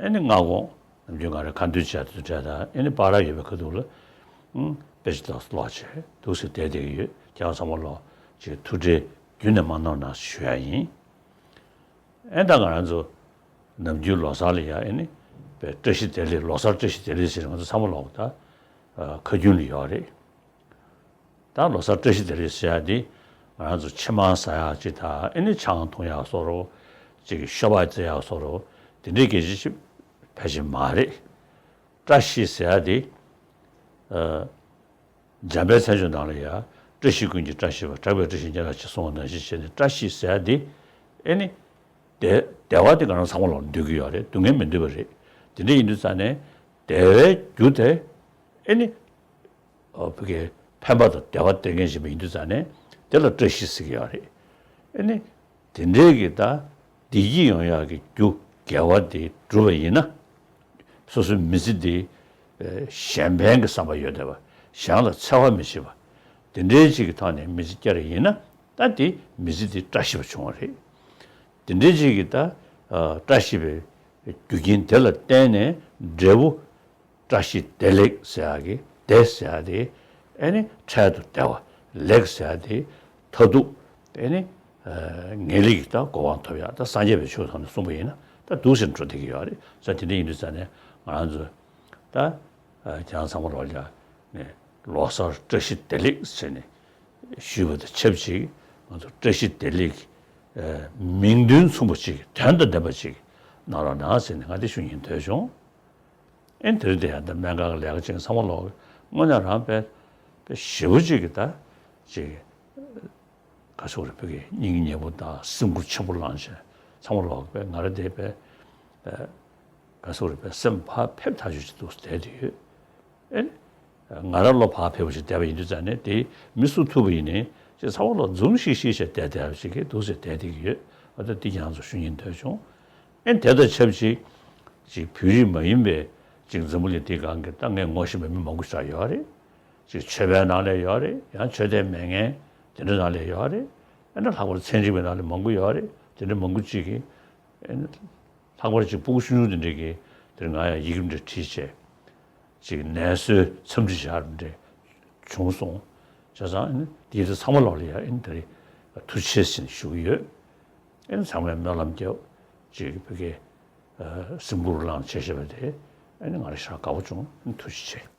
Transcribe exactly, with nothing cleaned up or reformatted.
ཨེ་ནི་སྔ་དགོང་ནམ་རྒྱུན་ང་རང་ཁ་འདོན་བྱས་དུས་འཕྲལ་དང་ཨེ་ནི་བར་ཡོད་པའི་ཁ་ཐུག་ལ་ཨུམ་དཔེ་ཆ་ཏོག་ཙམ་ཀློག་བྱས་འདུག་སེ་བསྡད་བསྡད་ཀྱི་ཡོད། ཁྱེད་རང་ཚང་མ་ལོག་ཅིག་ཐུགས་ཁྲལ་རྒྱུན་ནས་མ་གནང་གནང་ཞུ་ཡ་ཡིན། ཨེ་ད་ང་རང་ཚོ་ནམ་རྒྱུན་ལོ་གསར་ལ་ཡ་ཨེ་ནི་བཀྲ་ཤིས་བདེ་ལེགས། ལོ་གསར་བཀྲ་ཤིས་བདེ་ལེགས་ཟེར་ང་ཚོ་ཚང་མ་ལོག་ད་ཁ་རྒྱུན་ལ་ཡོད་རེད། ད་ལོ་གསར་བཀྲ་ཤིས་བདེ་ལེགས་ཟེར་ཡ་འདི་ང་རང་ཚོ་ཕྱེ་མར་ཟ་ཡག་ཅིག་དང་ཨེ་ནི་ཆང་འཐུང་ཡག་བཟོ་འདྲ་ཅིག་ཤོ་སྦག་རྩེ་ཡག་བཟོ་འདྲ་དེ་འདྲའི་སྐད་ཆ་ཞིག་ཕལ་ཆེར་མ་རེད། བཀྲ་ཤིས་ཟེར་ཡ་འདི་ཨ། འཇམ་དཔལ་མཚན་བརྗོད་ནང་ལ་ཡ། བཀྲ་ཤིས་ཀུན་གྱི་བཀྲ་ཤིས་པ། གྲགས་པའི་བཀྲ་ཤིས་ཉེ་རབས་ཆེ། གསུངས་པ་ནང་བཞིན་བྱས་ནས་བཀྲ་ཤིས་ཟེར་ཡ་འདི་ཨེ་ནི་བདེ་བདེ་བ་དེ་ང་རང་ཚང་མ་ལོག་འདོད་ཀྱི་ཡོད་རེད། སྡུག་བསྔལ་མི་འདོད་པ་རེད། དེ་འདྲ་ཡིན་དུས་ཙང་ནས་བདེ་བའི་རྒྱུ་དེ་ཨེ་ནི་ཨོ་ཕ་གི་ཕན་པ་དང་བདེ་བ་སྟེར་མཁན་ཞིག་ཡིན་དུས་ཙང་ནས་དེ་ལ་བཀྲ་ཤིས་ཟེར་གྱི་ཡོད་རེད། ཨེ་ནི་དེ་འདྲའི་གི་ད་བདེ་སྐྱིད་ཡོང་ཡག་གི་རྒྱུ་དགེ་བ་དེ་བསྒྲུབས་པ་ཡིན་ན། སོ་སོའི་མི་ཚེ་འདི་གཞན་ཕན་གྱི་བསམ་པ་ཡོད་བསྡད་པ། གཞན་ལ་འཚེ་བ་མི་བྱེད་པ། དེ་འདྲའི་ཅིག་གི་ཐོག་ནས་མི་ཚེ་བསྐྱལ་བ་ཡིན་ན་ད་དེ་མི་ཚེ་འདི་བཀྲ་ཤིས་པ་བྱུང་བ་རེད། དེ་འདྲའི་ཅིག་གི་ད་བཀྲ་ཤིས་པའི་རྒྱུ་རྐྱེན་དེ་ལ་བརྟེན་ནས་འབྲས་བུ་བཀྲ་ཤིས་བདེ་ལེགས་ཟེར་ཡག་གི་བདེ་ཟེར་ཡག་དེ་ཨེ་ནི་འཕྲལ་དུ་བདེ་བ། ལེགས་ཟེར་ཡག་དེ་མཐར་ཐུག་ཨེ་ནི་ངེས་ལེགས་ཀྱི་ད་གོ་འཕང་ཐོབ་ཡག་ད་སངས་རྒྱས་པའི་ཆོས་ཐོག་ནས་གསུངས་པ་ཡིན་ན་ད་འདུག་སེ་འགྲོ་བསྡད་ཀྱི་ཡོད་རེད། ས་དེ་འདྲ་ཡིན་དུས་ཙང་ནས་ང་རང་ཚོ་ད་ཁྱེད་རང་ཚང་མ་ལོག་ལ་ནས་ལོ་གསར་བཀྲ་ཤིས་བདེ་ལེགས་ཟེར་ནས་ཞུས་པ་དང་ཆབས་ཅིག་ང་ཚོ་བཀྲ་ཤིས་བདེ་ལེགས་མིང་དོན་མཚུངས་པ་ཅིག་དོན་དང་ལྡན་པ་ཅིག་གནང་རོགས་གནང་ཟེར་ནས་ང་དེ་ཞུ་སྙིང་འདོད་བྱུང་། ཨེ་དེ་རིང་དེ་ཡང་འདི་སྨན་ཁང་གི་ལས་ཀ་བྱེད་མཁན་ཚང་མ་ལོག་དངོས་གནས་རང་དཔེ་དཔེ་ཞེ་པོ་ཅིག་གི་ད་ཅིག་ག་ཟེར་རེད། བོད་ཀྱི་སྙིང་ཉེ་པོ་དང་སེམས་ཁུར་ཆེན་པོ་བླངས་བྱས་ཚང་མ་ལོག་དཔེ་ང་རང་དེ་དཔེ་ག་ཟེར་རེད། དཔེ་སེམས་ཕར་ཕེབས་ཐག་ཆོད་ཅིག་འདུག་བསྡད་དེ་ཡོད། ཨེ་ང་རང་བློ་ཕར་ཕེབས་པ་ཞིག་བསྡད་པ་ཡིན་དུས་ཙང་ནས་དེ་མི་སུ་ཐུག་པ་ཡིན་ནའི་ཅིག་ཚང་མ་ལོག་འཛུམ་ཤིག་ཤིག་བྱས་བསྡད་བསྡད་པ་ཞིག་གི་འདུག་ཟེར་བསྡད་བསྡད་ཀྱི་ཡོད། འོ་ད་འདི་ཁྱེད་རང་ཚོ་ཞུ་སྙིང་འདོད་བྱུང་། ཨེ་དེ་དང་ཆབས་ཅིག་ཅིག་བོད་རིགས་མ་ཡིན་པའི་ཅིག་འཛམ་བུ་གླིང་འདིའི་སྒང་གི་ད་ངས་ངོ་ཤེས་པའི་མི་མང་པོ་ཞིག་ཡོད་རེད། ཅིག་ཆོས་པའི་ནང་ལ་ཡོད་རེད། ཡང་ཆོས་དད་མེད་མཁན་དེ་འདྲ་ནང་ལ་ཡོད་རེད། ཨེ་ན་ལྷག་པར་ཚན་རིག་པའི་ནང་ལ་མང་པོ་ཡོད་རེད། དེ་འདྲ་མང་པོ་ཅིག་གིས་ཨེ་ན་ལྷག་པར་ཅིག་སྤུ་གུ་ཆུང་ཆུང་དེ་འདྲ་གིས་དེར་ང་ཡང་ཡི་གེ་འདྲ་བྲིས་བྱས་ཅིག་ནད་གསོའི་འཚམས་འདྲི་བྱ་རུ་འདྲ་བྱུང་སོང་། བྱས་ཙང་ཨེ་ན་དེའི་དེ་ཚང་མ་ལོག་ལ་ཡ་ཨེ་ན་དེ་རེད། ཐུགས་རྗེ་ཆེ་ཟེར་ནས་ཞུ་གི་ཡོད། ཨེ་ན་ཚང་མས་སྨོན་ལམ་རྒྱབ་ཅིག་བོད་སྐད་སེམས་ཁུར་བླངས་བྱས་བཞག་པ་དེ་ཨེ་ནི་ང་རང་ཞེ་དྲག་དགའ་པོ་བྱུང་། ཐུགས་རྗེ་ཆེ།